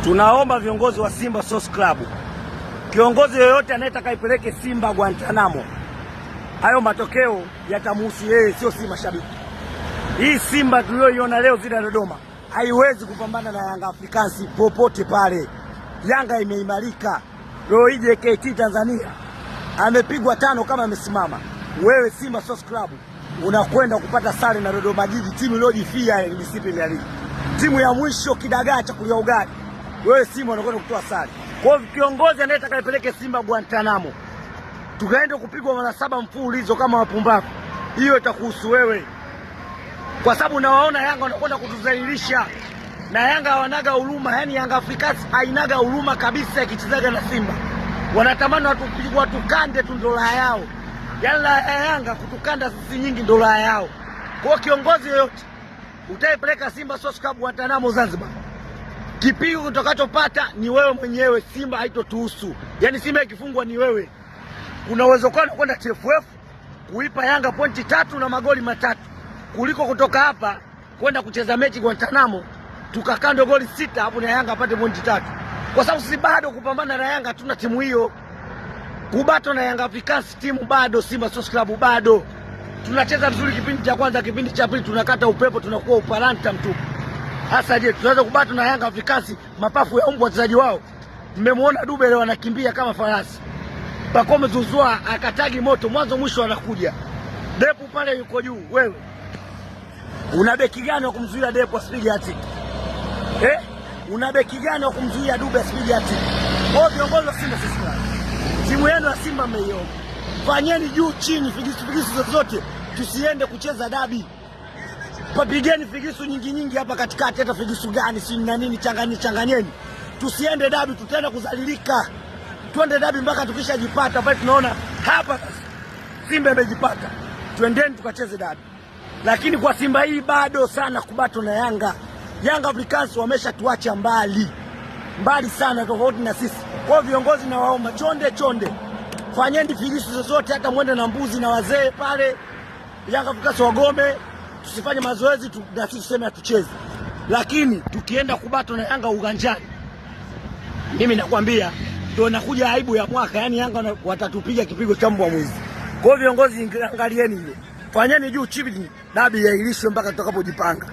Tunaomba viongozi wa Simba Sports Club, kiongozi yoyote anayetaka ipeleke Simba Guantanamo, hayo matokeo yatamhusu yeye, sio si mashabiki. Hii Simba tuliyoiona leo zile Dodoma haiwezi kupambana na Yanga Africans popote pale. Yanga imeimarika leo hii. JKT Tanzania amepigwa 5 kama amesimama. Wewe Simba Sports Club unakwenda kupata sare na Dodoma Jiji, timu iliyojifia NBC Premier League, timu ya mwisho kidagaa cha kulia ugali. Wewe Simba unakwenda kutoa sare. Kwa hiyo kiongozi anayetaka ipeleke Simba Guantanamo, tukaenda kupigwa mara 7 mfululizo kama wapumbavu, hiyo itakuhusu wewe, kwa sababu nawaona Yanga wanakwenda kutudhalilisha, na Yanga hawanaga huruma. Yani Yanga Africans hainaga huruma kabisa ikichezaga na Simba, wanatamani watukande tu, ndo raha yao. Yani raha ya Yanga kutukanda sisi nyingi, ndo raha yao. Kwa hiyo kiongozi yoyote utaipeleka Simba Sports Club Guantanamo Zanzibar, kipigo utakachopata ni wewe mwenyewe. Simba haitotuhusu. Yani Simba ikifungwa ni wewe. Kuna uwezekano kwenda TFF kuipa Yanga pointi 3 na magoli 3 kuliko kutoka hapa kwenda kucheza mechi Guantanamo tukakandwa goli 6 hapo na Yanga apate pointi 3, kwa sababu sisi bado kupambana na Yanga hatuna timu hiyo. Kubato na Yanga Africans timu bado, Simba Sports Club bado tunacheza vizuri kipindi cha kwanza, kipindi cha pili tunakata upepo, tunakuwa upalanta mtupu. Hasa je, tunaweza kubato na Yanga Africans mapafu ya mbwa wachezaji wao? Mmemwona Dube leo anakimbia kama farasi. Pacome Zouzoua akatagi moto mwanzo mwisho anakuja. Depu pale yuko juu. Wewe una beki gani wa kumzuia Depu asipige hatiki? Una beki gani wa kumzuia Dube asipige hatiki? Kwa viongozi wa Simba sisi timu yenu ya Simba mmeiona. Fanyeni juu chini, figisu figisu zozote, tusiende kucheza dabi. Papigeni figisu nyingi nyingi hapa katikati, hata figisu gani si na nini, changanyeni changanyeni. Tusiende dabi, tutaenda kuzalilika. Twende dabi mpaka tukishajipata pale, tunaona hapa Simba imejipata, twendeni tukacheze dabi. Lakini kwa Simba hii bado sana kubato na Yanga. Yanga Africans wameshatuacha mbali mbali sana, tofauti na sisi. Kwa viongozi na waomba chonde chonde, fanyeni figisu zozote, hata mwende na mbuzi na wazee pale. Yanga Africans wagome, tusifanye mazoezi na sisi tuseme hatuchezi. Lakini tukienda kubato na Yanga uganjani, mimi nakwambia ndio nakuja aibu ya mwaka. Yani Yanga watatupiga kipigo cha mbwa mwizi. Kwa hiyo viongozi, angalieni hiyo, fanyeni juu chini, dabi iahirishwe mpaka tutakapojipanga.